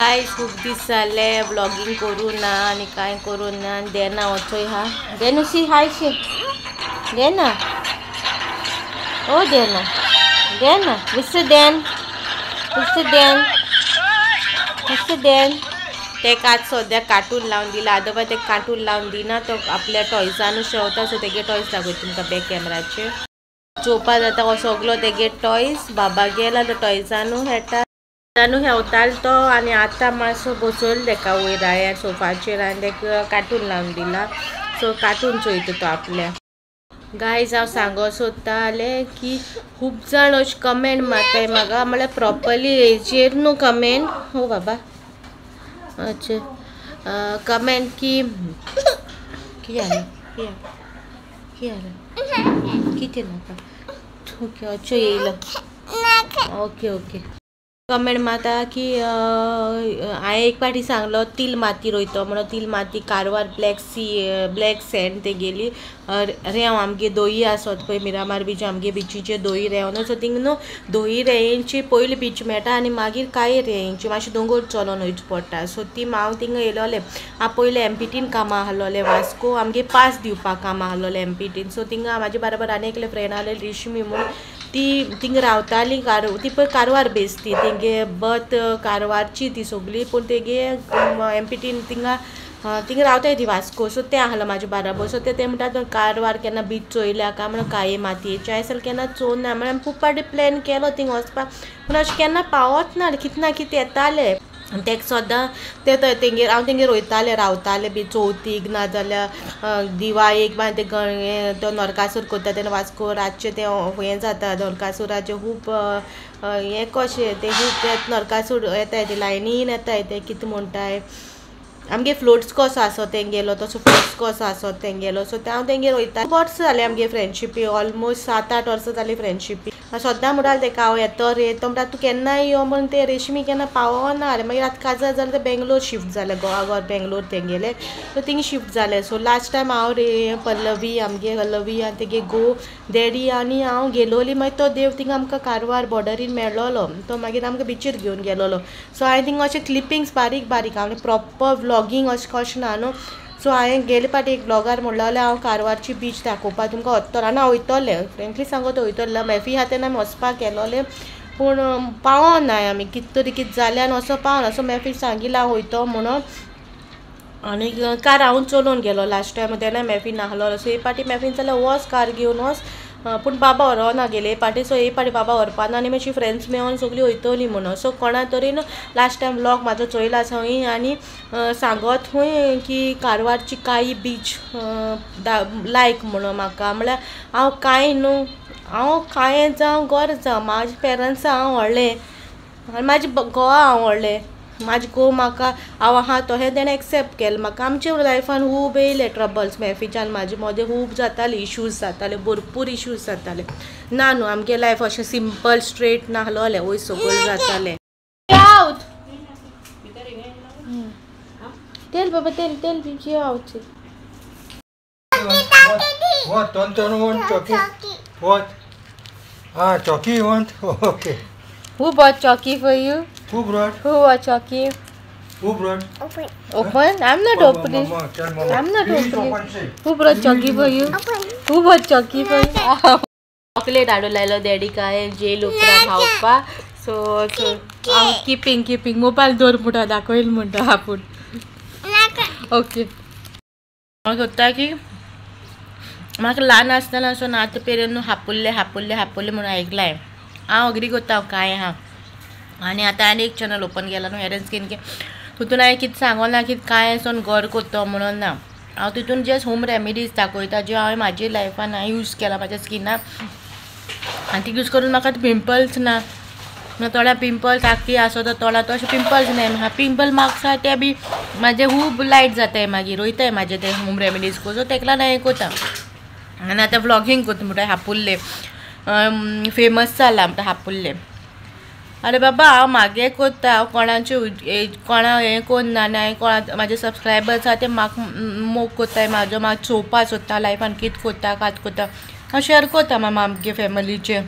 Guys खूब दीस जाले व्लॉगिंग करूं ना आनी कांय करूं ना. देना वचोय हा, देनू सी हाय शी देना, ओ देना देना मिस्टर देन, मिस्टर देन, मिस्टर देन. तेका आज सद्या कार्टून लावन दिला. आदोबा ते कार्टून लावन दिना, तो आपल्या टॉयजानू शेवता. सो तेगे टॉयज दाखयता तुमकां बॅक कॅमेराचेर. चोवपा जाता हो सगलो तेगे टॉयज. बाबा गेला तो टॉयजानू खेळटा, न्हू हेवतालो तो. आनी आतां मातसो बसयलो तेका वयर आया सोफाचेर आनी तेका कार्टून लावन दिला. सो कार्टून चोयता तो आपल्या. गायज हांव सांगो सोदतालें की खूब जाण अशें कमेंट मारताय म्हाका, म्हळ्यार प्रोपरली हेजेर न्हू कमेंट. हो बाबा अच्छा कमेंट की कितें जालें कितें जालें कितें नाका. ओके अच्छो येयलो. ओके ओके कमेंट मारता की हांवें एक पाटी सांगलो तिल माती रोयतो म्हणून. तिल माती Karwar black sea black sand तेगेली रेंव आमगे दोई आसत पळय मिरामार बीच, आमगे बिचीचे दोई रेंव न्हू. सो थिंग न्हू दोई रेंची पयली बीच मेळटा आनी मागीर कांय रेंची मातशें दोंगर चलोन वयचें पडटा. सो ती हांव थिंगा येयलोलें. हांव पयलें एमपीटीन कामां आहलोलें वास्को, आमगे पास दिवपाक कामां आहलोलें एमपीटीन. सो थिंगा म्हाजे बरोबर आनी एकलें फ्रेंड आहलें रेशमी म्हणून, ती थिंगा रावताली. ती पळय कारवार बेज ती, तेंगे बत कारवारची ती सगळी, पूण तेगे एमपीटीन थिंगा थिंगा रावताय ती वास्को. सो तें आहलो म्हाजे बाराबर. सो ते म्हणटा कारवार केन्ना बीच चोयल्या काय म्हणून, काये मातयेचे हांवें जाल्यार केन्ना चोवना. म्हळ्यार आमी खूब फावटी प्लॅन केलो थिंगा वचपाक, पूण अशें केन्ना पावत ना, कितें ना कितें येतालें. आनी तेका सद्दां ते तेंगेर हांव तेंगेर वयतालें, रावतालें बी चवथीक नाजाल्यार दिवाळेक. मागीर ते तो नरकासूर करता तेन्ना वास्को रातचें तें हें जाता नरकासुराचें खूब हें कशें तें खूब नरकासूर येताय ते लायनीन येताय ते कितें म्हणटाय आमगे फ्लोट्स कसो आसो तेंगेलो, तसो फ्लोट्स कसो आसो तेंगेलो. सो ते हांव तेंगेर वयता. वर्सां जालीं आमगे फ्रेंडशिपी, ऑलमोस्ट 7-8 वर्सां जालीं फ्रेंडशिपी. सद्दां म्हणटालें तेका हांव येतो रे, तो म्हणटा तूं केन्नाय यो म्हण. ते रेशमी केन्ना पावना रे. मागीर आतां काजार जालें तें बेंगलोर शिफ्ट जालें, गोवा गोर बेंगलोर तेंगेलें. सो थिंग शिफ्ट जालें. सो लास्ट टायम हांव रे पल्लवी आमगे पल्लवी आनी तेगे घोव डॅडी आनी हांव गेलोली. मागीर तो देव थिंग आमकां कारवार बॉर्डरीन मेळ्ळोलो, तो मागीर आमकां बिचीर घेवन गेलोलो. सो हांवें थिंग अशें क्लिपिंग्स बारीक बारीक, हांवें प्रोपर व्लॉगींग अशें कशें ना न्हू. सो हांवें गेले फावटी एक ब्लॉगार म्हणलेलें हांव कारवारची बीच दाखोवपाक तुमकां वतलो आनी हांव वयतलें, फ्रेंकली सांगो तो वयतलें. मॅफी आहा तेन्ना आमी वचपाक गेलोलें, पूण पावना आमी कितें तरी कितें जालें आनी असो पावना. सो मॅफी सांगिल्लें हांव वयतो म्हणून, आनी कार हांव चलोवन गेलो लास्ट टायम तेन्ना मॅफी नाहलो. सो एक पाटी मॅफीन जाल्यार वच कार घेवन वच, पूण बाबा व्हरोना गेले पाटी. सो एक पाटी बाबा व्हरपाना आनी मातशी फ्रेंड्स मेळोन सगळीं वयतलीं म्हणून. सो कोणा तरेन लास्ट टायम व्लॉग म्हाजो चोयला आसा हूंय आनी सांगत हूंय की कारवारची कांय बीच लायक म्हणून म्हाका. म्हळ्यार हांव कांय न्हू, हांव कांय जावं गोर जावं, म्हाजे पेरंट्सां हांव व्हडलें आनी म्हाजे घोवा हांव व्हडलें, म्हाजे घोव म्हाका हांव आहा तशें तेणें एक्सेप्ट केलें म्हाका. आमच्या लायफान खूब येयले ट्रबल्स मॅफीच्यान म्हाजे मदें खूब जाताले इश्यूज जाताले, भरपूर इश्यूज जाताले. ना न्हू आमगे लायफ अशें सिंपल स्ट्रेट नाहलोलें, वयर सकयल जातालें. तेल बाबा तेल तेल busy आवचे. What? Tonton want chalky? What? Ah, chalky you want? Okay. Who bought chalky for you? Who brought? Who bought chalky? Who brought? Open. Open? I'm not Mama, opening. Mama, tell Mama. I'm not Please opening. open, say. Who brought chalky for you? Open. Who bought chalky for you? Chocolate हाडून लायलो daddy काय gel उपरांत खावपा. So हांव keeping keeping mobile दवर म्हणटा, दाखयल म्हणटा आपूण. ओके हांव सोदता की म्हाका ल्हान आसतना असो आतां पेरेन न्हू हापुल्ले हापुल्ले हापुल्ले म्हणून आयकलाय. हांव अग्री करता हांव कांय आहा. आनी आतां आनी एक चॅनल ओपन केला न्हू हेरन स्किन केअर, तितून हांवें कितें सांगोना की कांय वचोन घर करता म्हणून ना. हांव तितून जस्ट होम रेमिडीज दाखयता ज्यो हांवें म्हाजे लायफान हांवें यूज केला म्हाज्या स्किनाक, आनी ती यूज करून म्हाका पिंपल्स ना. तोंडार पिंपल्स आख्खी आसता तोंडार तशें पिंपल्स ना म्हाका. पिंपल मार्क्स आहा ते बी म्हाजे खूब लायट जाताय, मागीर वयताय म्हाजे ते होम रेमिडीज करून. सो तेका लागून हांवें करता. आनी आतां व्लॉगींग करता म्हणटा हापुल्ले फेमस जाला म्हणटा हापुल्ले. अरे बाबा हांव मागे करता, हांव कोणाचे कोणा हें करना आनी हांवें कोणा म्हाजे सबस्क्रायबर्स आहा ते म्हाका मोग करताय, म्हाजो म्हाका चोवपा सोदता लायफान कितें करता कात करता हांव शेअर करता आमगे फॅमिलीचे.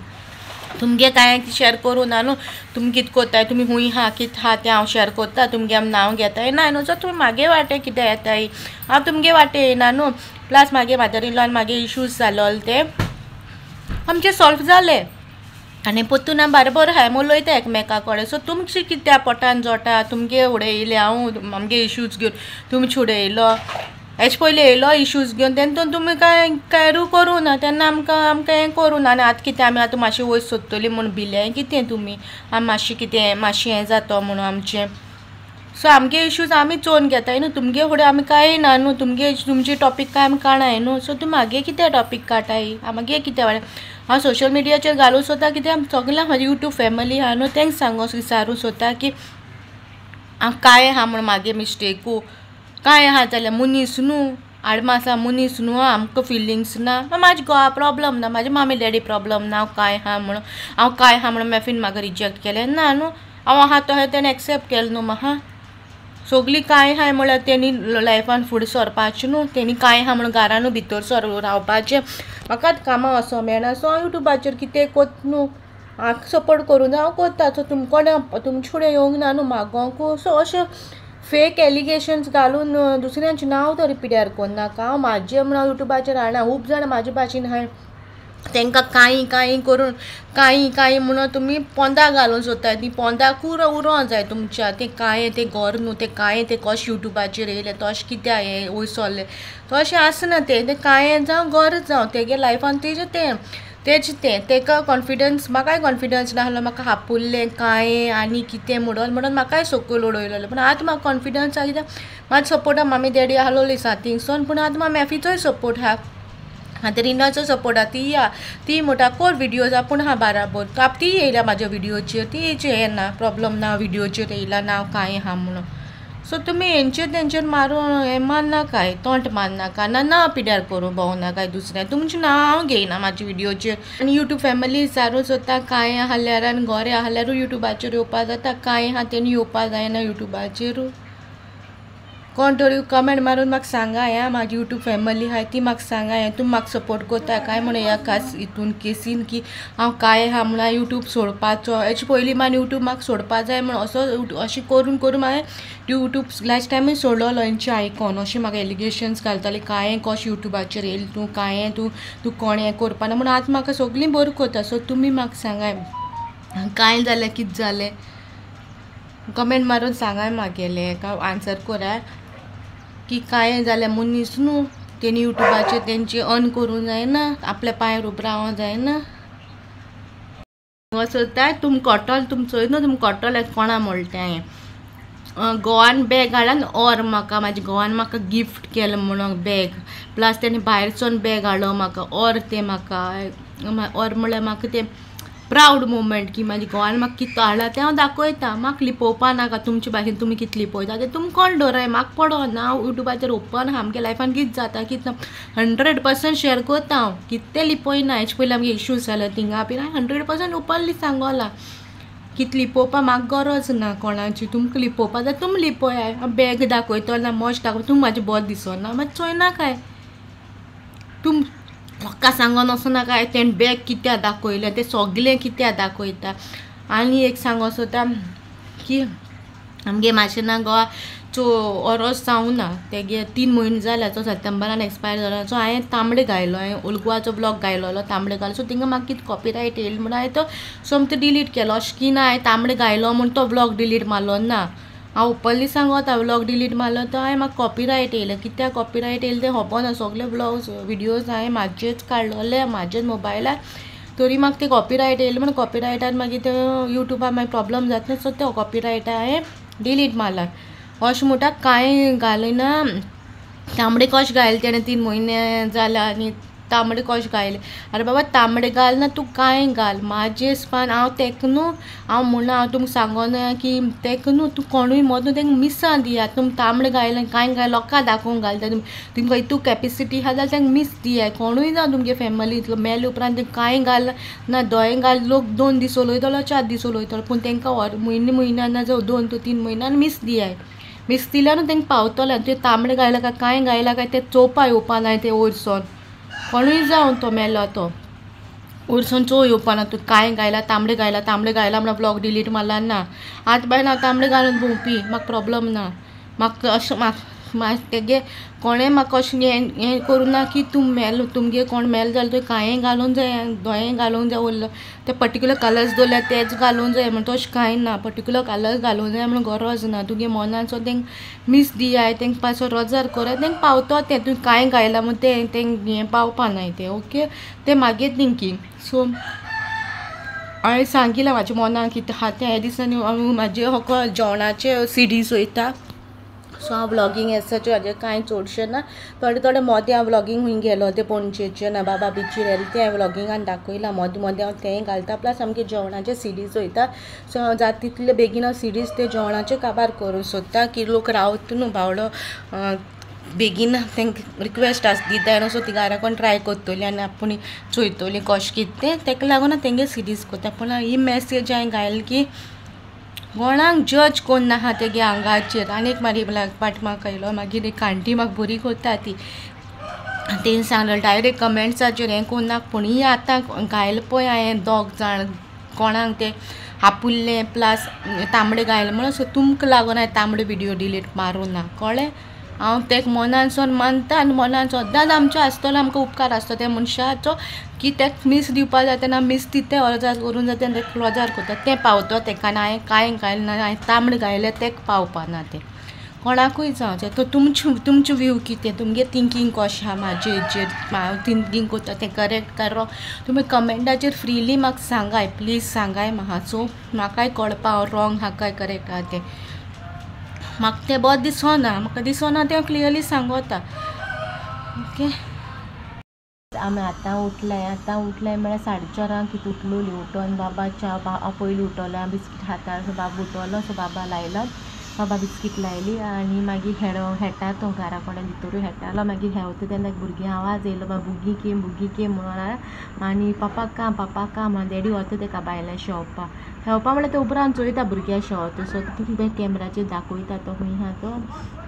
तुमगे कांय शेअर करूं ना न्हू, तुमी कितें कोत्ताय, तुमी खूंय आहा कितें आहा तें हांव शेअर कोत्ता, तुमगे आमी नांव घेताय ना न्हू. सो तुमी मागे वाटे कितें येताय, हांव तुमगे वाटे येयना न्हू. प्लस मागे मादर इन लॉ मागे इशूज जालोले ते आमचे सॉल्व जाले आनी पोत्तून आमी बारबर आहाय उलयता एकमेका कडेन. सो तुमचे कित्या पोटान जोटा, तुमगे उडयले हांव आमगे इशूज घेवन तुमचे उडयलो हेजे पयलीं येयलो इशूज घेवन तेन्ना तुमी कांय कांय करूं ना, तेन्ना आमकां आमकां हें करूं ना. आनी आतां कितें आमी आतां मातशें वयर सोदतली म्हूण भिलें कितें तुमी, आमी मातशें कितें मातशें हें जातो म्हणून आमचें. सो आमगे इशूज आमी चोवन घेताय न्हू, तुमगे फुडें आमी कांय ना न्हू, तुमगे तुमचे टॉपीक कांय आमी काणाय न्हू. सो तुमी मागे कितें टॉपीक काडटाय, मागे कितें हांव सोशल मिडियाचेर घालूं सोदता कित्याक सगळ्यांक म्हाजी यूट्यूब फॅमिली आहा न्हू तेंक सांगो विचारूं सोदता की हांव कांय आहा म्हूण मागे मिस्टेकू कांय आहा जाल्यार मनीस न्हू, आडमासा मनीस न्हू, आमकां फिलिंग्स ना, म्हाजे घोवा प्रॉब्लम ना, म्हाजे मामी डॅडी प्रॉब्लम ना, हांव कांय आहा म्हणून हांव कांय आहा म्हणून मॅफीन म्हाका रिजेक्ट केलें ना न्हू. हांव आहा तशें तेणें एक्सेप्ट केलें न्हू म्हाका. सगळीं कांय आहाय म्हळ्यार तेणी लायफान फुडें सरपाचें न्हू, तेणी कांय आहा म्हणून घरानू भितर सर रावपाचें. म्हाकाच कामां वचों मेळना, सो हांव यूट्यूबाचेर कितें कोत्ता न्हू, हांव सपोर्ट करूं हांव कोत्ता. सो तुमकोण तुमचे फुडें येवंक ना न्हू मागोंकू. सो अशें फेक एलिगेशन्स घालून दुसऱ्यांचें नांव तरी पिड्यार कोन्नाका. हांव म्हाजें म्हणून यूट्यूबाचेर हाडना, खूब जाणां म्हाजे भाशेन आहाय तेंकां कांय कांय करून कांय कांय म्हणून तुमी पोंदा घालूंक सोदताय, ती पोंदाक उरोंक जाय तुमच्या. तें कांय तें घर न्हू, तें कांय तें कशें यूट्यूबाचेर येयलें तशें कित्याक हें वयर सरलें तशें आसना तें, तें कांय जावं घर जावं तेगे लायफान तेजें तें तेजें तें तेका कॉन्फिडन्स, म्हाकाय कॉन्फिडन्स नासलो, म्हाका हापुल्लें कांय आनी कितें म्हणून म्हणून म्हाकाय सकयल उडयलेलें. पूण आतां म्हाका कॉन्फिडन्स आहा कित्याक म्हाजो सपोर्ट आहा, मामी डॅडी आहलोली सातींगसून, पूण आतां म्हाका मॅफीचोय सपोर्ट आहा, आतां रिनाचो सपोर्ट आहा, ती आहा, ती म्हणटा कोर विडियोज आपूण आहा बाराबर, ती येयल्या म्हाज्या विडियोचेर, ती हें ना प्रॉब्लम ना विडियोचेर येयला ना कांय आहा म्हणून. सो तुमी हेंचेर तेंचेर मारून हें मारनाकाय, तोंड मारनाका, ना ना पिड्यार करूं भोंवनाकाय दुसऱ्या, तुमचें नांव हांव घेयना म्हाज्या विडियोचेर. आनी यूट्यूब फॅमिली विचारूं सोदता कांय आसल्यार आनी गोरे आसल्यारूय यूट्यूबाचेर येवपा जाता, कांय आहा तेणी येवपा जायना यूट्यूबाचेर. कोण तरी कमेंट मारून म्हाका सांगा ह्या म्हाजी यूट्यूब फॅमिली आहाय ती म्हाका सांगा हें तुमी म्हाका सपोर्ट करता काय म्हणून ह्या खास हितून केसीन की हांव कांय आहा म्हणून यूट्यूब सोडपाचो. हेचे पयलीं मान यूट्यूब म्हाका सोडपा जाय म्हण असो अशें करून करून हांवें यूट्यूब लास्ट टायमूय सोडलोलो हेंचे आयकोन अशें म्हाका एलिगेशन्स घालताले कांय कशें यूट्यूबाचेर येयलें तूं, कांय तूं तूं कोण हें करपा ना म्हणून आतां म्हाका सगळीं बरें करता. सो तुमी म्हाका सांगाय कांय जालें कितें जालें, कमेंट मारून सांगाय म्हागेलें का आन्सर कोराय की कांय जाल्यार मनीस न्हू तेणी यूट्यूबाचेर तेंचे अर्न करूंक जायना, आपल्या पांयार उबो रावंक जायना. सोदताय तुमकां कळटलें, तुम चोयत न्हू तुमकां कळटलें कोणा म्हणटा तें हांवें. गोवान बॅग हाडला ऑर म्हाका म्हाज्या गोवान म्हाका गिफ्ट केलें म्हणून बॅग, प्लस तेणी भायरसून बॅग हाडलो म्हाका ऑर तें म्हाका ऑर म्हळ्यार म्हाका तें प्रावड मुवमेंट की म्हाज्या घोवान म्हाका कितें हाडला तें हांव दाखयता, म्हाका लिपोवपा नाका. तुमचे भाशेन तुमी कितें लिपयता तें तुमकां कोण दवराय, म्हाका पडना. हांव यूट्यूबाचेर ओपन आहा, आमगे लायफान कितें जाता कितें ना 100% शेअर करता हांव, कितें लिपयना. हेचे पयलीं आमगे इश्यूज जाले थिंगा बीन हांवें 100% ओपनली सांगोलां, कितें लिपोवपा म्हाका गरज ना कोणाची. तुमकां लिपोवपा जाय तुमी लिपयाय, हांव बॅग दाखयतलो ना मोश दाखय, तुमी म्हाजें बरें दिसना मातशें चोयना काय तुम लोकां सांगोन वचना काय तेणें बॅग कित्याक दाखयलें तें सगळें कित्याक दाखयता. आनी एक सांगो सोदता की आमगे मातशें ना गोवा चो ओरोस जावना तेगे 3 म्हयने जाले तो सप्टेंबरान एक्सपायर जालो. सो हांवें तांबडे घायलो, हांवें ओल्ड गोवाचो ब्लॉग घायलोलो तांबडे घालो. सो थिंगा म्हाका कितें कॉपीरायट येयलें म्हणून हांवें तो सोमतो डिलीट केलो. अशें की ना हांवें तांबडे घायलो म्हूण तो ब्लॉग डिलीट मारलो ना, हांव ओपनली सांगता व्लॉग डिलीट मारलो तो हांवें म्हाका कॉपीरायट येयलें. कित्याक कॉपीरायट येयलें तें खबर ना, सगळे व्लॉग्स विडियोज हांवें म्हाजेच काडलेले म्हाजेच मोबायलार, तरी म्हाका तें कॉपीरायट येयलें म्हण कॉपीरायटान मागीर तें यूट्यूबार मागीर प्रॉब्लम जाता, सो तें कॉपीरायट हांवें डिलीट मारला. अशें म्हणटा कांय घालिना, तांबडे कशें घायले तेणें 3 म्हयने जाले आनी तांबडे कशें घायले. आरे बाबा तांबडे घाल ना तूं कांय घाल, म्हाजे स्पान हांव तेका न्हू हांव म्हणना हांव तुमकां सांगोना की तेका न्हू तूं कोणूय मद न्हू तेंका मिसां दिया. तुमी तांबडे घायले कांय घाय लोकां दाखोवंक घालता तुमी, तुमकां इतू कॅपेसिटी आहा जाल्यार तेंका मीस दिया. कोणूय जावं तुमगे फॅमिलींतलो मेले उपरांत तेंका कांय घाल ना दोळे घाल, लोक 2 दीस उलयतलो 4 दीस उलयतलो, पूण तेंकां म्हयने म्हयन्यान ना जावं 2 ते 3 म्हयन्यान मीस दियाय. मीस दिल्यार न्हू तेंका पावतलें. तुवें तांबडे घायला काय कांय घायला काय तें चोवपा येवपा नाय तें वयर सोन कोणूय जावं तो मेलो तो. वयरसून चोय येवपा ना तूं कांय घायला तांबडे घायला तांबडे घायला म्हणून ब्लॉग डिलीट मारला ना. आतां बाय ना तांबडे घालून भोंवपी म्हाका प्रॉब्लम ना. म्हाका अशें म्हाका तेगे कोणें म्हाका अशें हें करूं ना की तूं मेल तुमगे कोण मेल जाल्यार तुवें कांय घालूंक जाय दोळे घालूंक जाय उरलो ते पर्टिक्युलर कलर्स दवरल्या तेच घालूंक जाय म्हण तशें कांय ना. पर्टिक्युलर कलर्स घालूंक जाय म्हणून गरज ना. तुगे मनाचो तेंक मीस दियाय तेंक पासो रोजार कोराय तेंक पावतो तें तुवें कांय घायलां म्हण तें तेंक हें पावपा नाय तें ओके तें मागीर थिंकींग. सो हांवें सांगिलां म्हाज्या मनाक कितें आहा तें. ह्या दिसांनी हांव म्हाजे होको जेवणाचे सिडीज वयता. सो हांव व्लॉगींग एसाचें म्हाजें कांय चडशें ना. थोडे थोडे मोदें हांव व्लॉगींग खूंय गेलो तें पणजेचें ना बाबा बिचीर गेलें तें हांवें व्लॉगिंगान दाखयलां. मोदें मोदें हांव तेंय घालता. प्लस आमगे जेवणाचे सिडीज वयता. सो हांव जाता तितले बेगीन हांव सिडीज ते जेवणाचे काबार करूंक सोदता की लोक रावता न्हू बावडो बेगीन तेंकां रिक्वेस्ट आस दिता न्हू. सो ती घरा कोण ट्राय करतली आनी आपूण चोयतली कशें कितें तें तेका लागून हांव तेंगे सिडीज करता. पूण ही मॅसेज हांवें घायली की कोणाक जज कोन्न नाका तेगे आंगाचेर. आनी एक मागीर पाट म्हाका येयलो मागीर एक आंटी म्हाका बरी करता ती तेणी सांगलें डायरेक्ट कमेंट्साचेर हें कोन्न नाका. पूण ही आतां घायलें पळय हांवें दोग जाण कोणाक तें आपुल्लें प्लस तांबडें घायलें म्हणून. सो तुमकां लागून हांवें तांबडे विडियो डिलीट मारूं ना कळ्ळें. हांव तेका मनान मानता आनी मनान सदांच आमचो आसतलो आमकां उपकार आसता त्या मनशाचो की तेका मीस दिवपा जाय तेन्ना मीस दिता रोजार करूंक जाय तेन्ना तेका रोजार करता तें पावतो तेका. आनी हांवें कांय घायलें ना हांवें तांबडें घायलें तेका पावपा ना तें कोणाकूय जावं. तो तुमचें व्यू कितें तुमगे थिंकींग कशें आहा म्हाजे हेजेर हांव थिंकींग करता तें करेक्ट काय रोंग तुमी कमेंटाचेर फ्रिली म्हाका सांगाय प्लीज सांगाय म्हाका. सो म्हाकाय कळपा हांव रोंग आहा काय करेक्ट आहा तें. म्हाका तें बरें दिसना म्हाका दिसना तें हांव क्लियरली सांगता ओके. आमी आतां उठले आतां उठले म्हळ्यार 4:30 कितें उठलोली. उठोन बाबा च्या हांव पयलीं उठोलो बिस्कीट खाता सो बाबा उठोलो सो बाबा लायलो बाबा बिस्कीट लायली आनी मागीर हेडटा तो घरा कडेन भितरूय हेडटालो. मागीर हेवता तेन्ना भुरगीं आवाज येयलो बुगी केम बुगी केम म्हणून आनी पापा काम पापा काम म्हणून डॅडी वता तेका भायल्यान शेवपा शेवपा म्हणल्यार ते उपरांत चोयता भुरग्यां शेवता. सो तुमकां कॅमेराचेर दाखयता तो खूंय आहा तो.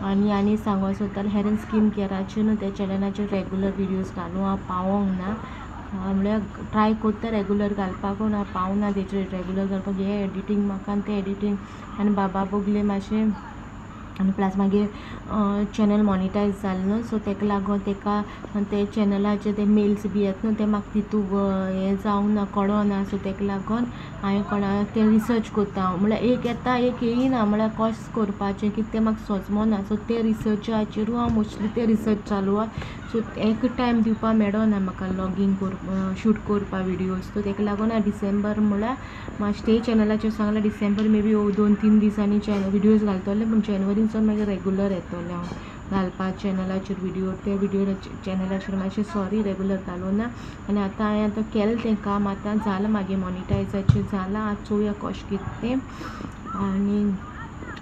आनी आनी सांगो सोदतालो हेरन स्कीन केअराचेर न्हू त्या चॅनलाचेर रेगुलर विडियोज घालूं हांव पावोंक ना म्हणल्यार ट्राय करता रेगुलर घालपाक पूण हांव पावना तेचेर रेगुलर घालपाक. हें एडिटींग म्हाका आनी तें एडिटींग आनी बाबा बगले मातशें आनी प्लस मागीर चॅनल मॉनिटायज जालें न्हू सो तेका लागून तेका ते चॅनलाचे ते मेल्स बी येता न्हू ते म्हाका तितू हें जावंक ना कळना. सो तेका लागून हांवें कोणा तें रिसर्च करता हांव म्हणल्यार एक येता एक येयना म्हणल्यार कशें करपाचें कितें तें म्हाका सोजमना. सो ते रिसर्चाचेरूय हांव मोस्टली ते रिसर्च चालू आहा. सो एक टायम दिवपा मेळना म्हाका लॉगीन शूट करपा विडियोज. सो तेका लागून हांव डिसेंबर म्हणल्यार मातशें ते चॅनलाचेर सांगलां डिसेंबर मे बी 2-3 दिसांनी विडियोज घालतले पूण जेनवरीन मागीर रेगुलर येतलें हांव घालपा चॅनलाचेर विडियो. ते विडियो चॅनलाचेर मातशें सॉरी रेगुलर घालूं ना. आनी आतां हांवें आतां केलें तें काम आतां जालां मागीर मॉनिटायजाचेर जालां. आतां चोवया कशें कितें तें आनी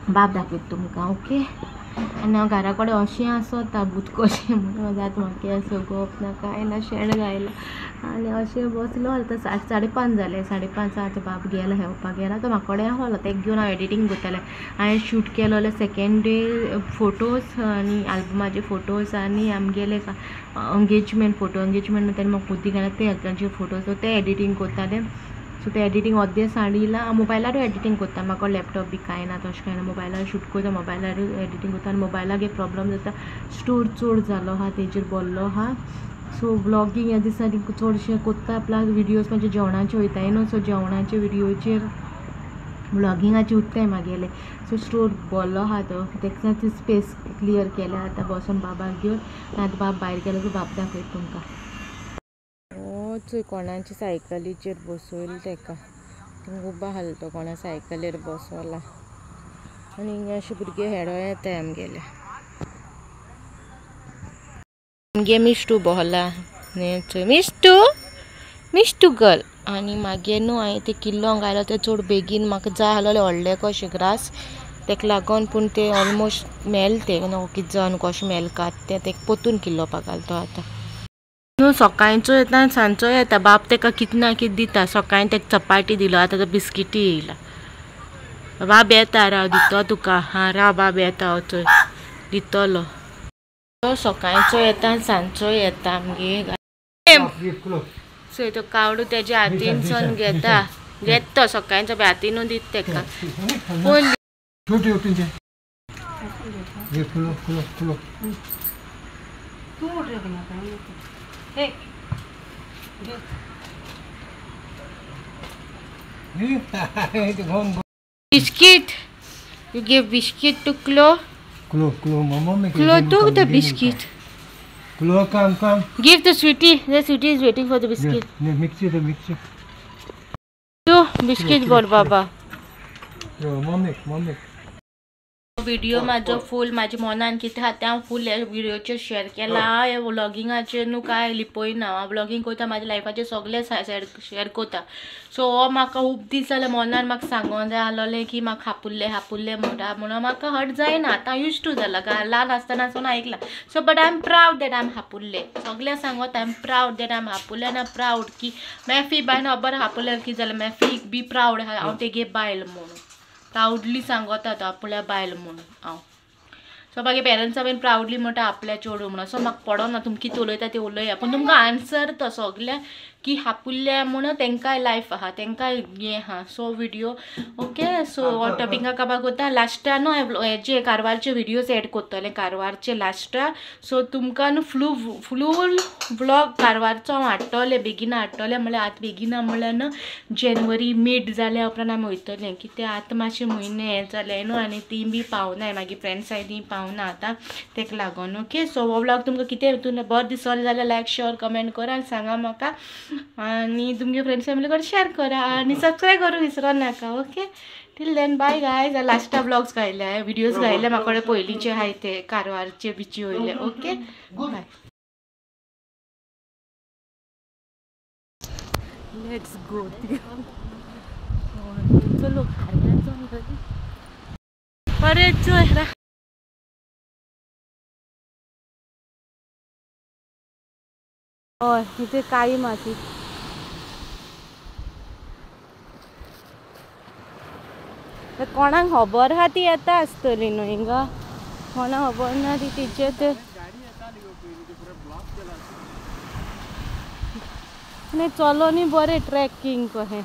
बाब दाखयता तुमकां ओके. आनी हांव घरा कडेन अशें आसता भूत कशें म्हणून जाता म्हाका असो गोप ना कांय ना शेण घायलां आनी अशें बसलो. आतां 5:30 जालें 5:30 आतां बाब गेलो हेवपाक गेला तो म्हाका कडेन आहलो तेका घेवन हांव एडिटींग करतालें. हांवें शूट केलोले सेकेंड डे फोटोज आनी आल्बमाचे फोटोज आनी आमगेले एंगेजमेंट फोटो एंगेजमेंट तेन्ना म्हाका मुदी घाला ते हाचे फोटोज सो ते एडिटींग करताले. सो ते एडिटींग अर्दे साडीला मोबायलारूय एडिटींग करता म्हाका लॅपटॉप बी कांय ना तशें कांय ना मोबायलार शूट करता मोबायलारूय एडिटींग करता. आनी मोबायलाक एक प्रॉब्लम जाता स्टोर चड जालो आहा तेजेर भरलो आहा. सो व्लॉगींग ह्या दिसांनी चडशें करता प्लस विडियोज म्हाजे जेवणाचे वयताय न्हू सो जेवणाचे विडियोचेर व्लॉगिंगाचे उत्ताय म्हागेले. सो स्टोर भरलो आहा तो तेका ती स्पेस क्लियर केल्या आतां बसोन बाबाक घेवन. आतां बाब भायर गेलो सो बाब दाखयता तुमकां. चोय कोणाचे सायकलीचेर बसयलो तेका उबो आसलो तो कोणा सायकलीर बसोला. आनी हिंगा अशे भुरगे हेडो येताय आमगेले. आमगे मिश्टू बसला चोय मिश्टू मिश्टू गर्ल. आनी मागीर न्हू हांवें ते किल्लोंक घायलो ते चड बेगीन म्हाका जाय आसलोले व्हडले कशे ग्रास तेका लागून पूण ते ऑलमोस्ट मेल ते न्हू कितें जावन कशें मेल कात तें तेका पोतून किल्लोवपाक घालतो आतां न्हू. सकाळचो येता आनी सांजचो येता बाप तेका कितें ना कितें दिता. सकाळीं तेका चपाटी दिलो आतां तो बिस्किटी येयला. बाब येता राव दितो तुका हां राव बाब येता चोय दितलो. तो सकाळचो येता आनी सांजचो येता आमगे. सो तो कावडू तेज्या हातीनसून घेता घेत तो सकाळीं हातीनू दित तेका phone. Biscuit. You give biscuit to Chloe. Chloe, Chloe, mama. Chloe took the biscuit. Chloe, come, come. Give the sweetie. The sweetie is waiting for the biscuit. Yeah, mix it, mix it. To biscuit bol baba. Yo, mommy, mommy. Video म्हाजो फूल म्हाज्या मनान कितें आहा तें हांव फूल ह्या व्हिडियोचेर share केला. ह्या व्लॉगिंगाचेर न्हू कांय लिपयना, हांव व्लॉगींग करता म्हाज्या लायफाचेर सगळें शेअर करता. सो हो म्हाका खूब दीस जाले मनान म्हाका सांगोन जाय आसलोलें की म्हाका हापुल्लें हापुल्लें म्हणटा म्हणून म्हाका हट जायना. आतां यूज टू जाला, ल्हान आसतना सावन आयकलां. So but I am proud that I am हापुल्लें. सगळें सांगत I am proud that I am हापुल्लें आनी I am proud की मॅफी बायन खबर हापुल्लें कितें जालें, मॅफी बी प्रावड आहा हांव तेगे बायल म्हणून प्रावडली सांगता तो आपल्या बायल म्हणून हांव. सो मागीर पेरंट्सां बीन प्रावडली म्हणटा आपल्या चेडूं म्हणून. सो म्हाका पडना तुमकां कितें उलयता तें उलया, पूण तुमकां आन्सर तो सगळ्या की हापुल्ल्या म्हणून तेंकांय लायफ आहा, तेंकांय हें आहा. So video okay. सो हो टॉपिका काबार करता लास्टा न्हू हेजे कारवारचे व्हिडियोज एड करतलें कारवारचे लास्टा. सो तुमकां न्हू फ्लू व्लॉग कारवारचो हांव हाडटलें बेगीन हाडटलें. म्हणल्यार आतां बेगीन म्हणल्यार न्हू जेनवरी मीड जाल्या उपरांत आमी वयतलें कित्याक आतां मातशे म्हयने हें जालें न्हू आनी तीं बी पावनाय मागीर फ्रेंड्स आहाय तीं पावना आतां तेका लागून. ओके. सो हो व्लॉग तुमकां कितें बरो दिसलो जाल्यार लायक शेअर कमेंट करा आनी सांगा म्हाका आनी तुमगे फ्रेंड्स फॅमिली कडेन शेअर करा आनी सबस्क्रायब करूं विसरो नाका. Okay, till then bye guys. लास्टा व्लॉग्स घायले व्हिडियोज घायले म्हाका कडेन पयलींचे आहाय ते कारवारचे बिची वयले. Okay bye. Let's go. चलो परत चोय. हय इथे काळी माती. कोणाक खबर आहा ती येता आसतली न्हू हिंगा, कोणाक खबर ना ती तिचे ते चलो न्ही बरें ट्रेकिंग कशें.